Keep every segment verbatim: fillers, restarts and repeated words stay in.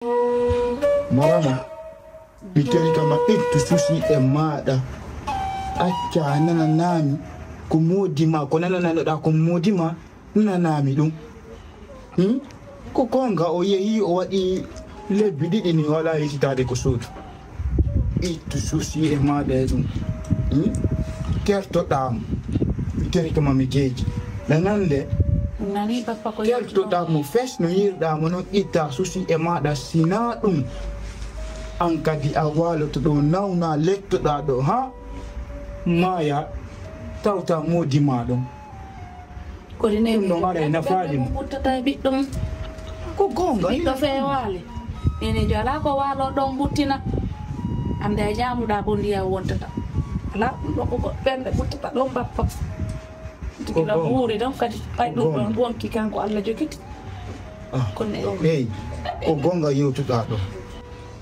Marama, mi torike ma, ittu susi e maaɗa. Acca nananaami ko moodi ma, ko nanananoɗaa ko moodi ma, nananaami ɗum. Hmm? Ko goonga, o yehi, o waɗi lebbi ɗiɗi ni, o alaa yejjitaade ko suudu. Ittu susi e maaɗa e ɗum. Hmm? Kertoɗaa mo. Mi torike ma, mi jeeji. Nanande. Nani, bappa, ko yewtuɗon? Kertoɗaa mo fes no yiɗirɗaa mo noon, itta susi e maaɗa, sinaa ɗum. Aan kadi a waaloto ɗo, nawna, lettoɗaa ɗo, haa maaya, tawta moodi ma ɗon. Ko ɗum ɗon ara e nafaade mo. Ɓuttata e ɓiɗɗo mum. Ko goonga. Ɓiɗɗo feewaali. Neneejo alaa ko waalo ɗon ɓuttina. Annde a ñaamuɗaa ko ndiyam wontata. Alaa ɗum ɗo ko goɗɗo ɓernde ɓuttata ɗon bappa. Ko goonga. Buuri ɗon kadi. Ɓay ɗum ɗon wonki kanko Allah jogiti. Ah, ko ne. Eey, ko goonga yewtuɗaa ɗo.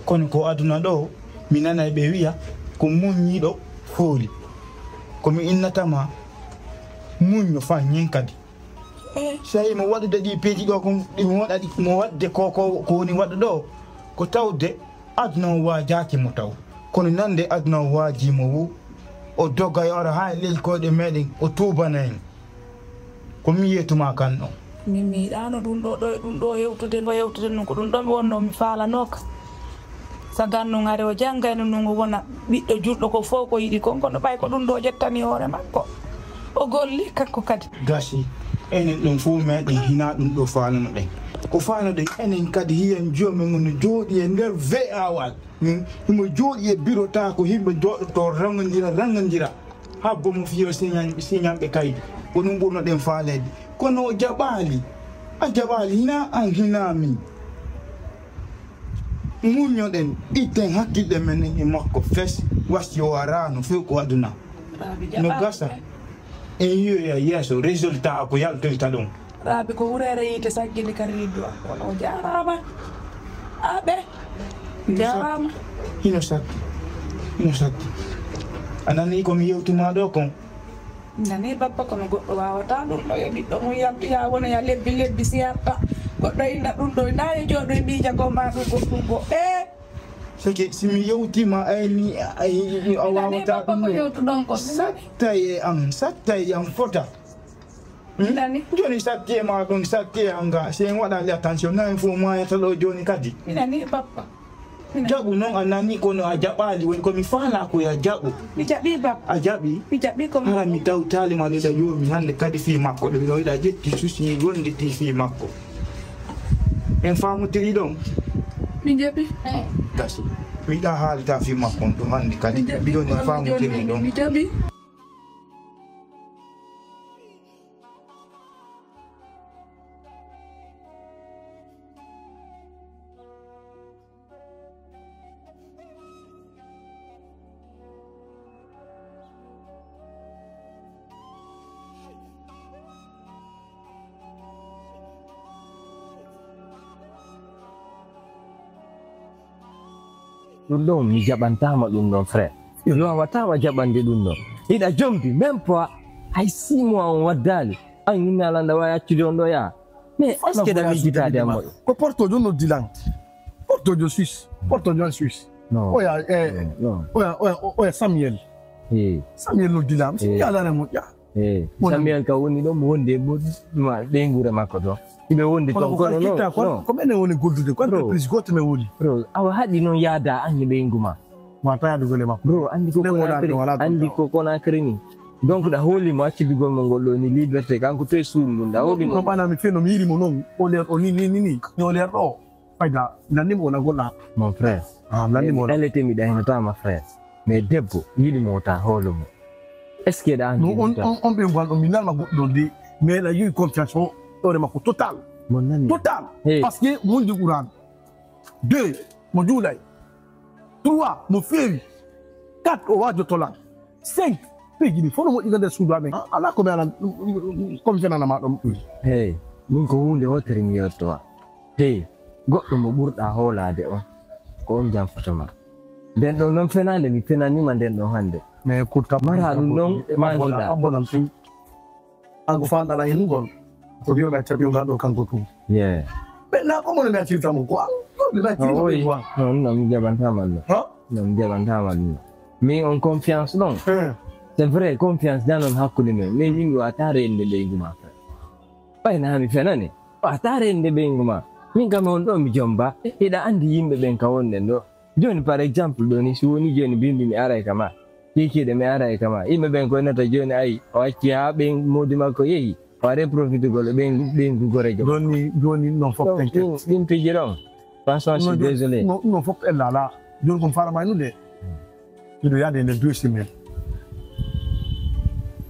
Kono ko aduna ɗo, mi nanay ɓe wi'a ko muññiiɗo fooli. Ko mi innata ma, muñño fa ñen kadi. So tawi mo waɗude ɗi piiji ɗo, ko mo waɗa ɗi, mo waɗde ko, ko, ko woni waɗa ɗo, ko tawde aduna o waajaaki mo taw. Kono nande aduna o waaji mo wu, o dogga e ora haa e ley koyɗe meɗen, o tuubana en. Ko mi yiyetuma kan ɗon. Min mi yiɗaano ɗum ɗo, ɗo, ɗum ɗo yewtude, ngo yewtude ɗum, ko ɗum ɗo mi wonno mi faalanooka. Sagan nun are o janngayno nun o wona ɓiɗɗo julɗo ko fof ko yiɗi kon, kono ɓay ko ɗum ɗo ƴettani hoore makko. O golli kanko kadi. Gasi, enen ɗum fof meɗen hinaa ɗum ɗo faalano ɗen. Ko faalano ɗen enen kadi hiyen joomen no jooɗi e nder V A wal. Hmm? Himo jooɗi e biro ta ko yimɓe jooɗoto rangondira, rangondira. Habbo mo fiyo siñan-, siñanɓe kaydi. Ko ɗum ɓurno ɗen faaleede. Kono o jaɓaali. A jaɓaali, hinaa an, hinaa min. Muññoɗen, itten hakkilɗe men e makko fes, wasi o araano few ko aduna. No gasa. En yiyoya yeeso, résultat ko yaltoyta ɗum. Raabi ko wureere yiite saggini ka riidu am. Kono o jaaraama. Aɓe. Jaaraama. Hino satti. Hino satti. A nanii ko mi yewtuma ɗo kon? Nani bappa, kono goɗɗo waawata ɗum ɗo, yo ɓiɗɗo mum yaltu, ya wona ya lebbi lebbi si yarta. Goɗɗo inna ɗum ɗo, na yo jooɗo e miija ko ma ɗum goɗɗum ko. Eh! Seke, si mi yewtima, ay, mi, ay, a wawata ɗum ɗo. Sattay e am, sattay e am fota. Hmm? Nani? Joni satti e ma ɗum, satti e am ga. Si en waɗali attention, na en fof mayata ɗo joni kadi. Mi nani bappa. Jaɓu noon a nani kono a jaɓaali, woni ko mi faalaa ko ya jaɓu. Mi jaɓii bappa. A jaɓii? Mi jaɓii ko mi. Hara mi tawtaali ma ɗiɗa yoomi hannde kadi fii makko, ɗo miɗo yiɗa ƴetti susi wonde ti fii makko. En faamotiri ɗon? Mi jaɓii. Gasi. Mi yiɗa haalita fii makko on ɗum hannde kadi. Mi jaɓii. Mbiɗon en faamotiri ɗon. Mi jaɓii. Ɗum ɗon mi jaɓantaama ɗum ɗon, frère. Mi waawataa jaɓande ɗum ɗon. Hiɗa jombi, même pas hay six mois on waddaali. An inna ala nda waawi accude on ɗo yaa. Mais est-ce que ɗa miijitaade e moƴƴo? Ko portojo noddi lan. Portojo Suisse. Portojo en Suisse. Non. Oya, eh, non, non. Oya, oya, oya Samuel. Eh. Samuel noddi lan. Si yaalare moƴƴa. Eh. Samuel ka woni ɗon wonde e ɓeyngure makko to. Iɓe wondi ton kono non. Ko menen woni goldude ko entreprise goto men woni. Bro, awa haɗi noon yaada an e ɓeyngu ma. Wata yaadu gole makko. Bro, andi ko Conakry, andi ko Conakry ni. Donc ɗa hooli mo accudugol mo ngol ɗo ni liberté, kanko to e suudu ndun, ɗa hooli mo. Ko ɓana mi feno mi yiri mo non, o leer o ni, ni, ni, ni, ni o leer ɗo. Fayda, nanni mo wona golla. Mon frère. Ah, nanni mo. Ɗalete mi ɗaynata ma frère. Mais debbo, yiɗi mo ta hoolo mo. Est-ce que ɗa andi? On, on, on ɓe ngon ɗo mi nanma goɗɗo de, mais la yoyi confiance o, ɗore makko total. Mon nanni. Total. Hey. Parce que mon di Qur'an. Deux, mo juulay. Trois, mo feewi. Quatre, o waajoto lan. Cinq, pejini fof no moƴƴi ka nder suudu amen. Ah, alaa ko mi alan, ko mi fenanama ɗum. Hey, min ko huunde wootere mi yewtowa. Hey, goɗɗo mo ɓurɗa hoolaade on, ko on janfoto ma. Nden ɗon noon fenaande mi fenanima nden ɗon hannde. Mais kurta mara ɗum noon e ma ngonɗa. Abonam fi. An ko faanɗa ala e ɗum ɗon. Ko wiyoɗa caɓi ngal ɗo kanko tun. Yeah. Ɓe na ko mone mi accirta mo ko an. Wallahi, tigi ko ɓe wi. Non, non, mi jaɓantaama ɗum. Ha? Non, mi jaɓantaama ɗum. Min on confiance ɗon. Eh. C'est vrai, confiance dan on hakkunde men. Mais min mi wata rende ɓeygu ma, frère. Ɓay na mi fenani. Wata rende ɓeygu ma. Min kam on ɗo mi jomba. Hiɗa andi yimɓe ɓen ka wonɗen ɗo. Joni, par exemple, ɗo ni, si woni joni bimbi mi aray ka ma. Kikiɗe mi aray ka ma. Yimɓe ɓen ko nata joni, ay, o acci ha ɓen modi makko yehi. Waɗe profitugol e ɓen, ɓen gorejo. Joni, joni non fof. Donc, t'inquiète. Ɗin, ɗin piiji ɗon. Franchement, je suis désolé. Non, non, fof ella ala. Joni kon fara maynude. Miɗo yaade nder deux semaines.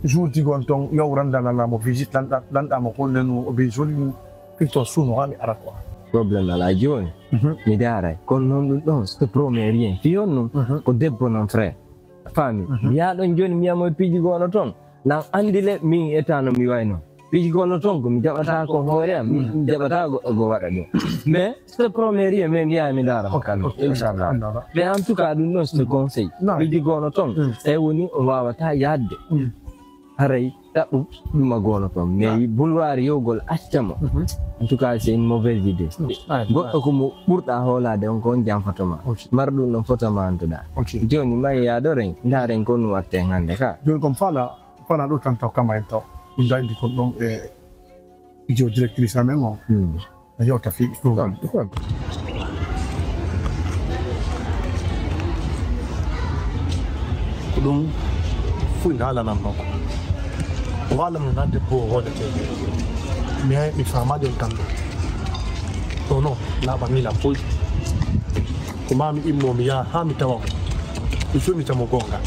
Jour tigon ton, yaw randa nana mo visite, lanɗa, lanɗa mo kon nen o be joli. Pito suno ha mi ara quoi. Problème ala joni. Mhm. Mi daray. Kon non ɗum ɗon, c'est premier rien. Fi on non, mhm, ko debbo non frère. Faami. Mhm. Mi yaha ɗon jooni, mi wi'a mo e piiji goono toon. Nan anndi le, min etano mi wayno. Piiji goono toon, ko mi jaɓata ko hoore am, mi, mi jaɓata go, go waɗa ɗum. Mais, c'est premier rien, mais mi yaha mi ndaara. Ok, ok, inchallah. Inchallah. Mais en tout cas, ɗum ɗon, c'est conseil. Non. Piiji goono toon, mm, tawi woni o waawata yaadde. Mm. Haray, ɗaɓɓu ɗuma goono toon. Mais, ah, boulevard yowgol acca mo. Mhm. En tout cas, c'est une mauvaise idée. Ah, goɗɗo ko mo ɓurɗa hoolaade on ko on janfoto ma. Ok. Mar ɗum ɗon foto ma antuɗa. Ok. Jooni, ma yaadoren, ndaaren ko no watten hannde ka. Jooni kon fala, fala ɗo tan taw kama en taw. Ɗum dayndi kon ɗon e jo directrice amen o. Hmm. A yewta fii ɗum. Ɗum, ɗum. Ko ɗum fuy haalananno ko. O haalanno nan debbo o hoolete. Mi hay mi faamaade on tan ɗo. Ɗo no laaɓa miilam foy. Ko maa mi immo mi yaha haa mi tawa mo. Mi sunnita mo goonga.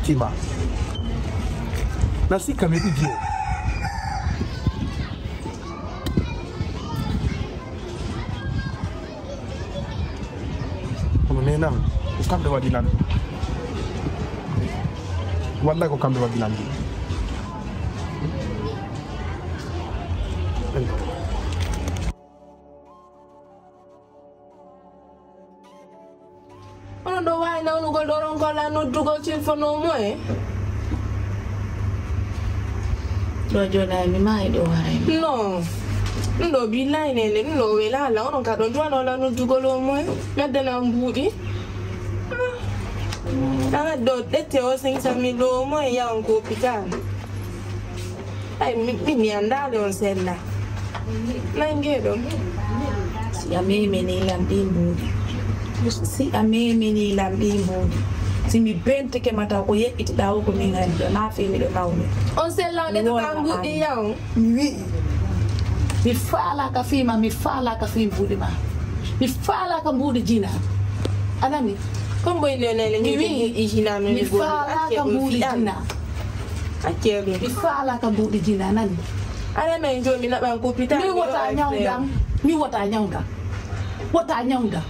Tima. Na sikka mi ɗigi o. Kono nenam, ko kamɓe waɗi lan. Wallahi ko kamɓe waɗi lan. Onon ɗo waawi nawnugol ɗo ronkola noddugol telefono mo e? Ɗo jooɗaay mi maayi ɗo waawi. Non. Ɗum ɗo billahi nene, ɗum ɗo welaala. Onon ka ɗon duwanola noddugol o mo e? Ɓeddana mbuuɗi. Ah. Ɗaga ɗo ɗette o cinq cent mille ɗo o mo e yawan ko hôpital. Ay, mi, mi, mi anndaali on sella. Nanngeeɗo. Si a memini lam ɗi mbuuɗi. Si a memini lam ɗi mbuuɗi. Si mi bentike ma taw ko yeƴƴitiɗaa o ko min anndi ɗo, naa fii miɗo nawmi. On sella on ɗe tota mbuuɗi yaw. Mi wi'i. Mi faalaaka fii ma, mi faalaaka fii mbuuɗi ma. Mi faalaaka mbuuɗi jina. A nani? Ko mboy nene le mi wi'i. Mi faalaaka mbuuɗi jina. Accee ɗum. Mi faalaaka mbuuɗi jina, nani? Ala men joomi naɓan ko pita. Mi wota ñawndam. Mi wota ñawndam. Wota ñawndam.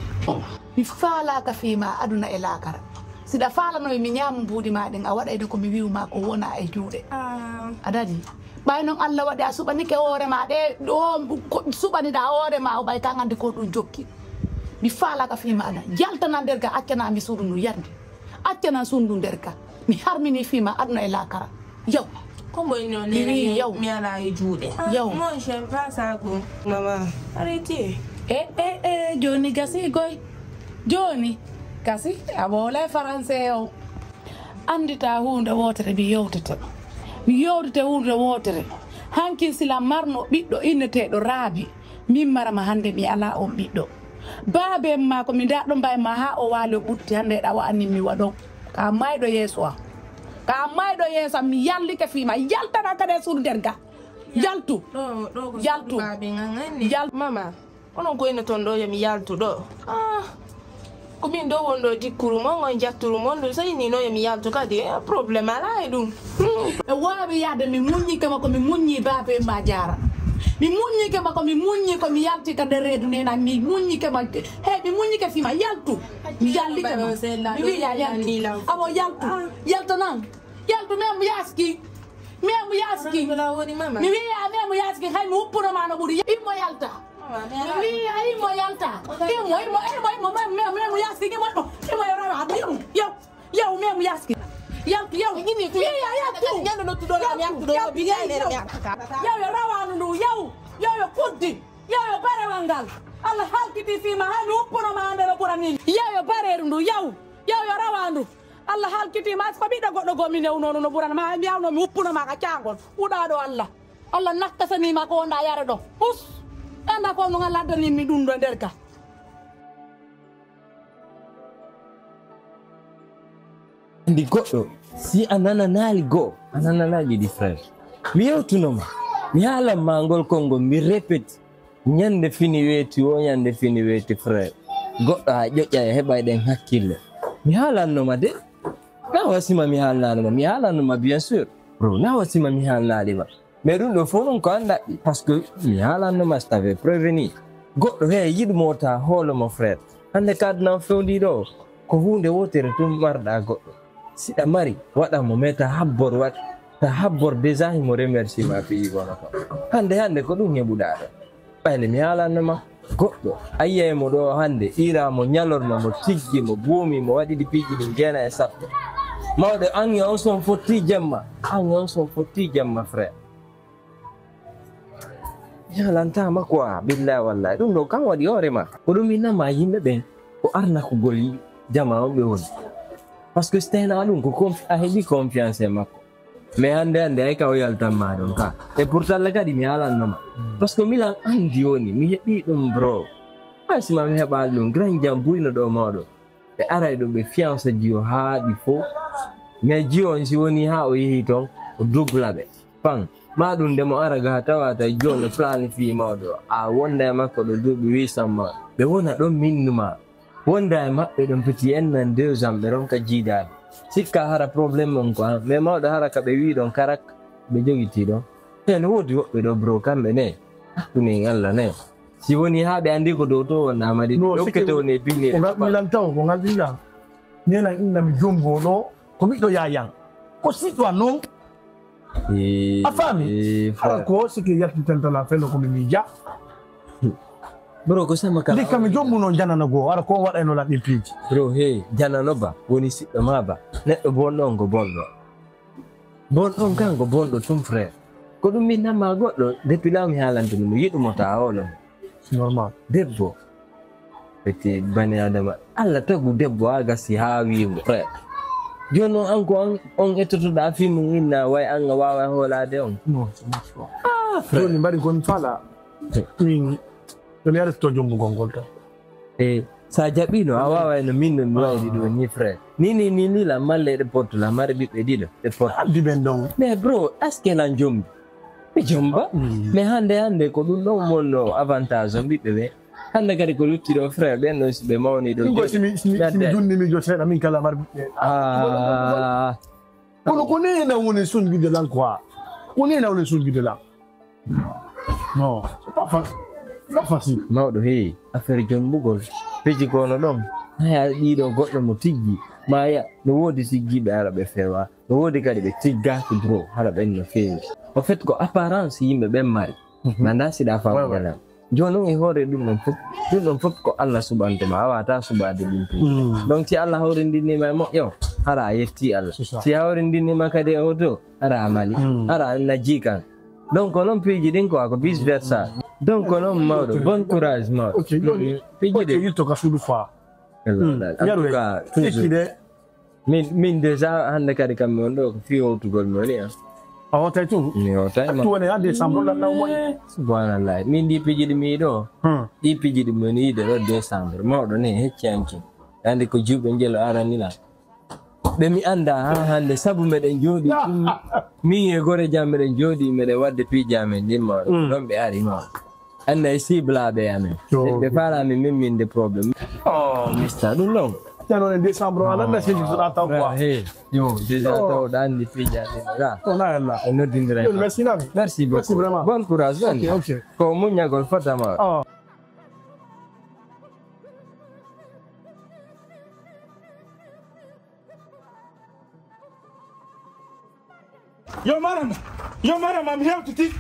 Mi faalaaka fii ma aduna e laakara. Siɗa faalanoy mi ñaama mbuuɗi ma ɗin, a waɗayde ko mi wi'u ma ko wona e juuɗe. Ah. A dadi. Ɓay non Allah waɗi a suɓanike hoore ma ɗe, ɗo ko suɓaniɗa hoore ma o ɓay kan anndi ko ɗum jokki. Mi faalaaka fii ma ana. Yaltanan nder ga accana mi suudu ndu yande. Accanan suudu ndu nder ga. Mi harmini fii ma aduna e laakara. Yaw. Ko mboy no mi wi'i yaw. Mi ala e juuɗe. Yaw. Mon cher, pas ça go. Maman, arrêtez. E, e, e, jooni gasi goy. Jooni gasi, a wowlay français o. Anndita huunde wootere mi yewtete. Mi yewtete huunde wootere. Hankin sila marno ɓiɗɗo inneteeɗo Raabi. Min marama hannde mi alaa on ɓiɗɗo. Baaben maa ko mi ndaɗɗo mbay ma haa o waali o ɓutti hannde ɗa wa'anin mi waɗon. Ka mayɗo yeeso am. Ka mayɗo yeeso am mi yallike fii ma. Yaltana kadi e suudu nder ga. Yaltu. Ɗo, ɗo ko yaltu. Suudu baaben an, anni. Yal- Mama. Onon ko ene ton ɗo yo mi yaltu ɗo. Ah, ko min ɗo won ɗo dikkuru mon, on jatturu mon ɗum, so inni no yo mi yaltu kadi, eh, problème alaa e ɗum. E waawi yahde mi muññike ma ko mi muññi baabe ma jaara. Mi muññike ma ko mi muññi ko mi yalti ka nder reedu nena, mi muññike ma. Hey, mi muññike fii ma yaltu. Mi yallike ma. Mi wiya yaltu. Abo yaltu. Yaltu nan. Yaltu men yaski. Memu yaski. Mi wiya memu yaski, hay mi uppuno ma no ɓuri. Immo yalta. Mi wiya immo yalta. Immo, immo, immo, immo, memu, memu yaski, immo, immo, immo yorama, immo, yo, yo, memu yaski. Yaltu, yaw. Ini ko yaw, yaw, yaw, yaw. Ñande no tudo la mi yaltu do. Yaw, yaw, yaw. Yaw, yo rawaandu ndu, yaw. Yaw, yo kuddi. Yaw, yo barewal ngal. Allah halkiti fii ma, hay mi wuppuno ma hande no ɓurani. Yaw, yo bareeru ndu, yaw. Yaw, yo rawaandu. Allah halkiti ma, ko ɓiɗɗo goɗɗo goo mi newnono no ɓurani ma, hay mi yawno mi wuppuno ma ka caangol. Huɗaaɗo Allah. Allah nakkasanima ko wonda yare ɗo. Us. Anda ko no ngal addani mi ɗum ɗo nder ka. Andi goɗɗo, si a nananaali goo, a nananaali ɗiɗi, frère. Mi yewtuno ma, mi haalan ma ngol konngol, mi répète. Ñande fini weeti, wo ñande fini weeti, frère. Goɗɗo haa ƴoƴƴa e heɓa eɗen hakkille. Mi haalanno ma de. Na wasima mi haalnaali ma, mi haalanno ma, bien sûr. Bro, na wasima mi haalnaali ma. Mais ɗum ɗo fof ɗum ko an ɗaɓɓi, parce que mi haalanno ma, si t'avais prévenu. Goɗɗo he yiɗumo ta hoolo mo, frère. Hannde ka aduna o fewndi ɗo, ko huunde wootere tun marɗa goɗɗo. Si ɗa mari, waɗan mo, mais ta habbor waɗ, ta habbor déjà himo remercie ma fii gono ko. Hannde hannde ko ɗum heɓuɗa ɗo. Ɓayde mi haalanno ma goɗɗo, a yiyay mo ɗo hannde, ira mo, ñalorma mo, tiggi mo, buumi mo, waɗi ɗi piiji ɗin jeena e sappo. Mawɗo, an e on son fotti jemma, an e on son fotti jemma, frère. Mi haalantama quoi, billahi wallahi. Ɗum ɗo kan waɗi hoore ma. Ko ɗum innama yimɓe ɓen, ko arnakugol jama on ɓe woni. Parce que si tawno ɗum ko confi-, a heɓi confiance e makko. Mais hannde hannde ay ka o yaltan ma ɗon ka. Et pourtant la kadi mi haalanno ma. Parce que milan anndi woni mi heɓi ɗum bro. Hay si ma mi heɓaali ɗum grand jam buyno ɗo mawɗo. Ɓe aray ɗo ɓe fiança jiyo haa ɗi fof. Mais jiyo on si woni haa o yehi toon o dubla ɓe. Pan. Ma ɗum nde mo ara ga tawa ta jiyo no planifié mawɗo. A wonda e makko ɗo duuɓi huit cents ma. Ɓe wona ɗon minnuma. Wonda e maɓɓe ɗon petit un an deux ans ɓe ronka jiidaade. Sikka hara problème on ko an. Mais mawɗo hara ka ɓe wii ɗon karak ɓe jogitii ɗon. Heen woodi woɓɓe ɗo bro kamɓe ne. Hakkunde en Allah ne. Si woni haa ɓe anndi ko dow to wonɗa mari ɗo kete woni e binni. Ko ngal ɗum lan taw ko ngal ɗum lan. Nena inna mi jombo ɗo ko miɗo yayan. Ko siɗɗo an noon. A faami? Ala ko sike yalti tentala felo ko mi miija. Bro ko sama kala. Ndi kam mi jombuno janano goo ara ko waɗayno lan ɗin piiji. Bro he janano ba woni siɗɗo ma ba neɗɗo bonɗo on ko bonɗo. Bonɗo on kan ko bonɗo tun frère. Ko ɗum min namma goɗɗo depuis law mi haalante ɗum yiɗumo ta oɗon. Normal. Debbo. Ete bani adama Allah tagu debbo ha gasi ha wimo frère. Joni on an ko on on ettotoɗa fimum inna way an a wawa hoolade on. Non, ça marche pas. Ah frère. Joni mbaɗi komi faala. Min to mi arata to jombugol ngol tan. E sa jaɓino a wawa no min no mi wayri ɗo ni frère. Ni ni ni ni la malle ɗe porte la mare ɓiɓɓe ɗiɗo ɗe porte. Addi ɓen ɗon. Mais bro est-ce que lan jombi? Mi jomba. Mais hande hande ko ɗum ɗon wonno avantage on ɓiɓɓe ɓe. Hannde kadi ko lutti ɗo frère ɓen ɗo si ɓe mawni ɗo. Ɗum ko simi simi simi junni mi jo seeɗa min kala mar ɓiɓɓe. Ah. Kono ko nena woni sonjude lan quoi. Ko nena woni sonjude lan. Non, c'est pas facile. C'est pas facile. Mawɗo heewi affaire jombugol piji kono ɗon haya ɗiɗo goɗɗo mo tiggi maya no woodi siggiɓe ara ɓe fewa no woodi kadi ɓe tiggaaki bro hara ɓen no feewi. Au fait ko apparence yimɓe ɓen mari. Nanda siɗa famu jalal. Jooni noon e hoore ɗum ɗon fof ɗum ɗon fof ko Allah suɓanto ma a wata suɓade ɗum ɗum. Donc si Allah hawrindinima e moƴƴo hara a yetti Allah. Si hawrindinima kadi e oto hara a mali hara a najji kan. Donc ko noon piiji ɗin quoi ko vice versa. Donc ko noon mawɗo bon courage mawɗo. Piiji ɗin yitto ka suudu fa. Yaru e ekki de. Min min déjà hannde kadi kam mi won ɗo ko fii howtugol mi woni an. A hotay tun? Mi hotay ma. Tu woni ha décembre ɗan naw moƴƴi. Subhanallah min ɗi piiji ɗi mi yiɗo. Ɗi piiji ɗi mi woni yiɗe ɗo décembre mawɗo ne hecci hanki. Andi ko juuɓe njelo arani lan. Ɓe mi annda ha hannde sabu meɗen jooɗi ɗum min e gore jam meɗen jooɗi meɗen waɗde piiji amen ɗin mawɗo ɗon ɓe ari mawɗo. Anna e ciblaaɓe amen. Ɓe faalaami min min de problème. Oh, mista ɗum ɗon. Teno e décembre ala na sindi sona taw quoi. He. Yo, déjà taw da andi piija ni ga. On a là. E noddindira. Merci nami. Merci beaucoup. Merci vraiment. Bon courage. Ok, ok. Ko muññagol fotama. Oh. Yo maram, yo maram am hewtiti.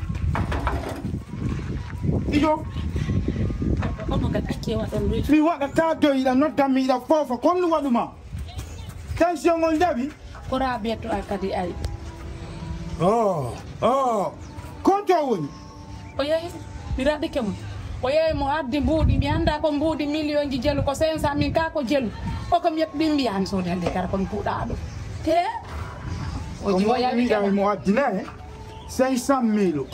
Iyo. Ono ka acce waɗon wi. Mi waɗata dow iɗa noddan mi iɗa foofa kon ɗum waɗuma. Tension on jaɓi. Ko Rabiatu a kadi ay. Oh, oh. Konto woni? O yehi, mi raɗike mo. O yehi mo addi mbuuɗi, mi anndaa ko mbuuɗi miliyonji jelu, ko cinq cent mille, ka ko jelu. O ko mi yeɓɓi, mi yahan soodi hannde kara ko mi kuuɗa ɗum. Te? O ko jiwoya mi wiɗa mo addi ne? Cinq cent mille.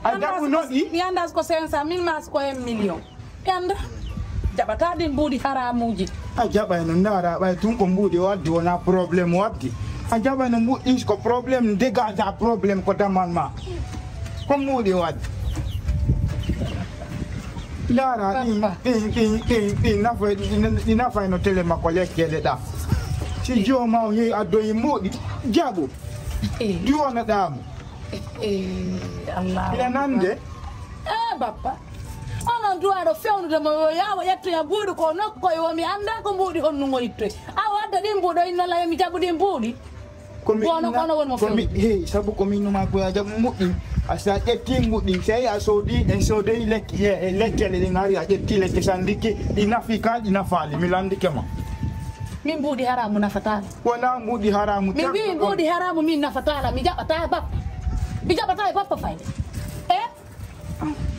A jaɓu noɗi? Mi anndaa ko cinq cent mille maa ko un million. Enda, jaɓataa ɗin mbuuɗi haraamuuji. A jaɓay no ndaara ɓay tun ko mbuuɗi o addi, wonaa problème o addi. A jaɓay no mbuuɗi ko problème, dégagea problème ko damal ma. Ko mbuuɗi o addi. Ndaara ɗin, ɗin, ɗin, ɗin, ɗin nafay, ɗin, ɗin nafay no tele makko lekkeele ɗa. Si jooma o yehi addoyi mbuuɗi, jaɓu. Eh. Duwonoɗaa mo. Eh, Allah. Ina nande. Eh, bappa. Onon duwaaɗo fewnude mo yo yaawo ƴettoya mbuuɗi ko nokkoy o mi anndaa ko mbuuɗi honnugo ittoy. Awa adda ɗin mbuuɗi o innola yo mi jaɓu ɗin mbuuɗi. Ko mi Ko ono, inna- ko ono woni mo ko mi- fewnude. Hey, sabu ko min numa ko a jaɓu mbuuɗi. A sa ƴetti mbuuɗi, sey a soodi, en soodi lekki, he, e lekkele ɗin hari a ƴetti lekki sandiki, ɗi nafi ka, ɗi nafaali, mi landike ma. Min mbuuɗi haraamu nafataa. Wonaa mbuuɗi haraamu. Mi wi mbuuɗi haraamu min nafataa la, mi jaɓataa bappa. Mi jaɓataa e bappa fayde. Eh?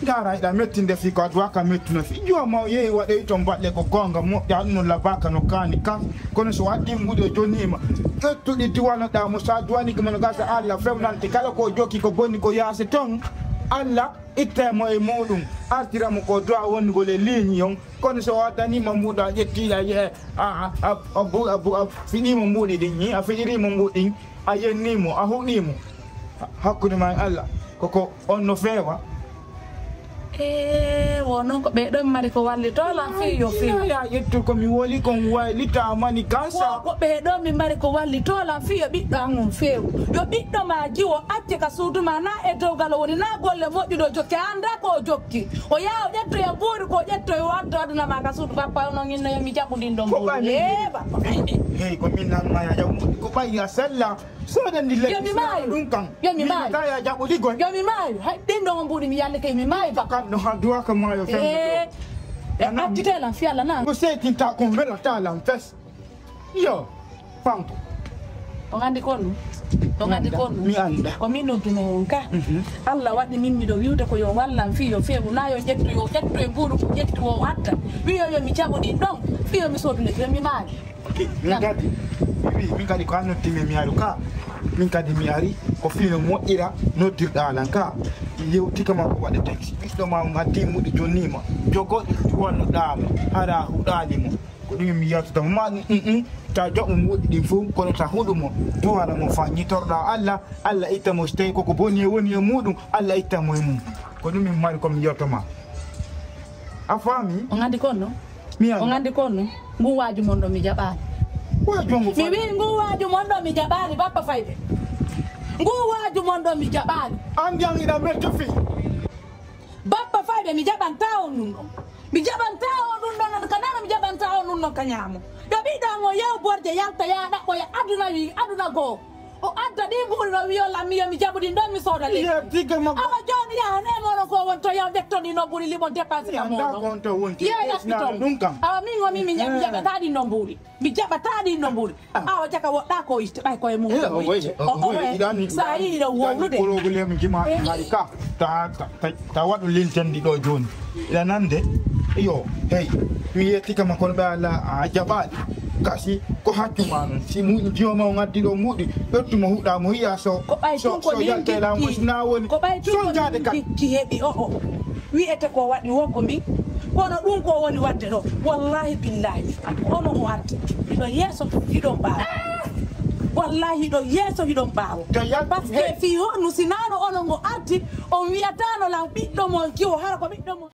Ndaara hiɗa mettinde fii ko addu'a ka mettuno fii. Jooma o yehi waɗoyi ton baɗle ko goonga moƴƴa ɗum no labaaka no kaani kan. Kono so addi mbuuɗi o joniima. Ƴettuɗi duwanoɗaa mo so a duwanike mo no gasa Allah fewnante kala ko o jokki ko bonni ko yaasi ton. Allah itta mo e muuɗum. Artira mo ko du'a wonnugol e liiñi on. Kono so o addaniima mbuuɗi a ƴettiiɗi a yehe a, a, a, a bu-, a bu-, a fiɗiimo mbuuɗi ɗin, a fiɗiriimo mbuuɗi ɗin, a yenniimo, a huɗiimo. Hakkunde ma e Allah, koko on no feewa. Ee, wo noon ko ɓee ɗoo mi mari ko wallitoo lan fii yo feew. Ya ƴettu ko mi woli kon waylita mani kansa. Wo ko ɓee ɗoo mi mari ko wallitoo lan fii yo ɓiɗɗo an on feew. Yo ɓiɗɗo ma jiwo acce ka suudu ma, na e dewgal o woni, na golle moƴƴuɗo o jokki, a anndaa ko o jokki. O yaha o ƴettoya mbuuɗi ko o ƴettoya o adda o addana ma ka suudu bappa o noon inno yo mi jaɓu ɗin ɗon mbuuɗi. Ee bappa. Hey, ko min nan ma ya jaɓu mbuuɗi ko ɓay ya sella. Soodandi lekki. Yo mi maayu. Ɗum kan. Yo mi maayu. Ka ya jaɓu ɗi goy. Yo mi maayu. Hay ɗin ɗon mbuuɗi mi yallike mi maayu bappa. Kan no ha duwa ka maayo fen. Ee. E attite lan fi Allah na. Ko seetinta kon welata lan fes. Yo, fanko. On anndi kon ɗum? On anndi kon ɗum? Mi annda. Ko min nodduno on ka. Mhm. Allah waɗi min miɗo wi'ude ko yo wallan fii yo feewu, na yo ƴettu, yo ƴettu e mbuuɗu ko ƴettu o adda. Wi'o yo mi jaɓu ɗin ɗon, fii yo mi soodu lekki, yo mi maayi. Ok, min kadi, mi wi'i, min kadi ko an noddi mi, mi aru ka. Min kadi mi ari, ko fii no moƴƴira noddirɗaa lan ka. Yewti kama ko waɗete. Si ɓiɗɗo ma on addi mbuuɗi jonniima, jogo ɗi duwannoɗaa mo, hara huɗaali mo. Ko ɗum mi yaltata mo, ma ɗum, um, um, ta jaɓu mbuuɗi ɗin fof, kono ta huɗu mo, duwana mo fa ñitorɗaa Allah, Allah itta mo, so tawi koko boni e woni e muɗum, Allah itta mo e mum. Ko ɗum min mari ko mi yalto ma. A faami? On anndi kon no? Mi annda. On anndi kon no? Ngu waaju mon ɗo mi jaɓaani. Waaju on mo mi faami. Wi ngu waaju mon ɗo mi jaɓaani, bappa fayde. Ngu waaju mon ɗo mi jaɓaani. Anndi an iɗa metto fii. Bappa fayɓe, mi jaɓantaa on ɗum ɗon. Mi jaɓantaa on ɗum ɗon, ka nano mi jaɓantaa on ɗum ɗon ka ñaamo. Yo ɓiɗɗo am o yew borde yalta yaa ɗaɓɓoya aduna wi, aduna goo. O adda ɗi mbuuɗi ɗo wiyo lammi yo mi jaɓu ɗin ɗon mi sooda leydi. Awa jooni yaha ne moɗon ko won to yaw ƴetto ɗi no ɓuri limon dépense ka moɗon. Yeeya ɗum kam. Awa min o min mi jaɓataa ɗin ɗon mbuuɗi. Mi jaɓataa ɗin no mbuuɗi. Awa jaka woɗɗaa ko itte ɓay koye mum. Eh, o woy, o woy, iɗani, sa yiɗi ɗo wowlude. Problème jima hari ka. Ta, ta, ta, ta waɗu lintendi ɗo jooni. Ina nande. Yo, hey. Mi yetti kama kono ɓe ala a jaɓaali. Kasi ko haccu ma non. Si mu jioma o ngaddi ɗo muɗi. Ɓettu mo huɗa mo yiya so. Ko ɓay tun ko ɗin jikki. Na woni. Ko ɓay tun ko ɗin jikki heɓi o o. Wi'ete ko waɗi wo ko min, kono ɗum ko woni waɗde ɗo. Wallahi billahi, onon o arti. Hiɗo yeeso, hiɗon ɓaawo. Wallahi hiɗo yeeso, hiɗon ɓaawo. Par ce que fii honno si naano onon o arti, on wi'ataano lan ɓiɗɗo mon jiwo, hara ko ɓiɗɗo mon.